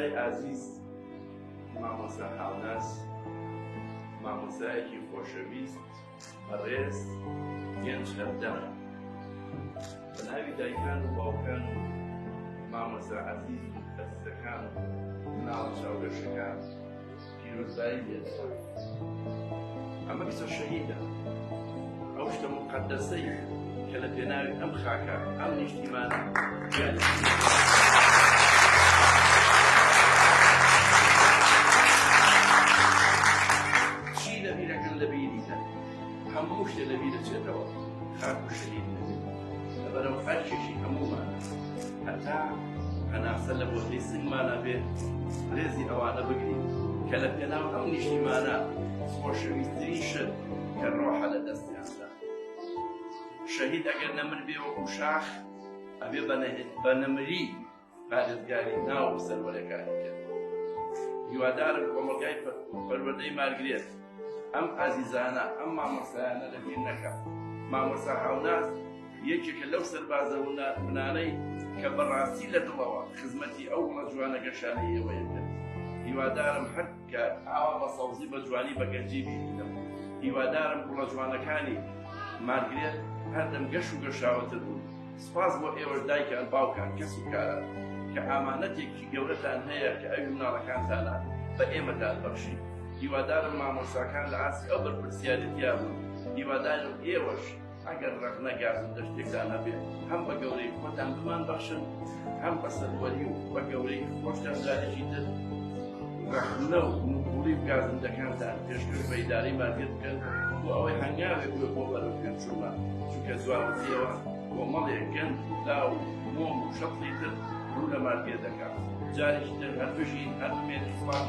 مامۆستای ئازیز، مامۆستا هاوناس، مامۆستایەکی خۆشەویست، بەڕێز، گەنج هەردەم. بە ناوی دایکان و باوکان و مامۆستا ئازیز و ئەزیزەکان و مناڵە چاوگەشەکان پیرۆزبایی لێ دەکەم. ئەمە کچە شەهیدە، ئەو شتە موقەدەسەی کە لە پێناوی ئەم خاکە، ئەم نیشتیمانە گیانی چی لەبیرەکەن لەبیری دەن، هەموو شتێ لەبیرەچێتەوە خاک و شەهید نەبێت. لەبەرئەوە ئەرکێکی هەموومانە هەتا هەناسە لە بۆتەی سنگمانا بێ ڕێزی ئەوانە بگرین کە لە پێناو ئەم نیشتیمانە خۆشەویستترین شت کە ڕۆحە لە دەستیاندا. شەهید ئەگەر نەمر بێ وەکو شاخ ئەبێ بە نەمری پارێزگاری ناو و سەروەرەکانی کرد. هیوادارم کۆمەڵگای پەروەردەی مارگرێت ئەم ئازیزانە ئەم مامۆستایانە لەبیر نەکا. مامۆستا هاوناز یەکێکە لەو سەربازە ونانەی کە بەڕاستی لە دڵەوە خزمەتی ئەو گوڵە جوانە گەشانەی ئێوەیە کرد. هیوادارم هەر کات ئاوا بە سەوزی بە جوانی بە گەنجی بیبینم. هیوادارم گوڵە جوانەکانی مارگرێت هەردەم گەش و گەشاوەتر بوون. سپاس بۆ ئێوەش دایکان باوکان کەس و کاران کە ئامانەتێکی گەورەتان هەیە کە ئەوی مناڵەکانتانە بە ئێمەتان بەخشی. هیوادارم مامۆستاکان لە ئاستی ئەو بەرپرسیارێتیا بوون. هیوادارم ئێوەش ئەگەر ڕەخنە گازندە شتێکتان هەبێ هەم بە گەورەی خۆتان بمان بەخشن هەم بە سەروەری و بە گەورەی خۆشتان جارێکی تر ڕەخنە و نکوڵی و گازندەکانتان پێشکەش بە ئیدارەی مارکێت بکەن بۆ ئەوەی هەنگاوێک بێ بۆ بەرەو پێشچوونمان چونکە جوابەکەیەوە کۆمەڵێک گەنج و لاو و مۆم و شەتڵی تر ڕوو لە مارکێت دەکات جارێکی تر هەر بژین هەر بمێنن سوپاس.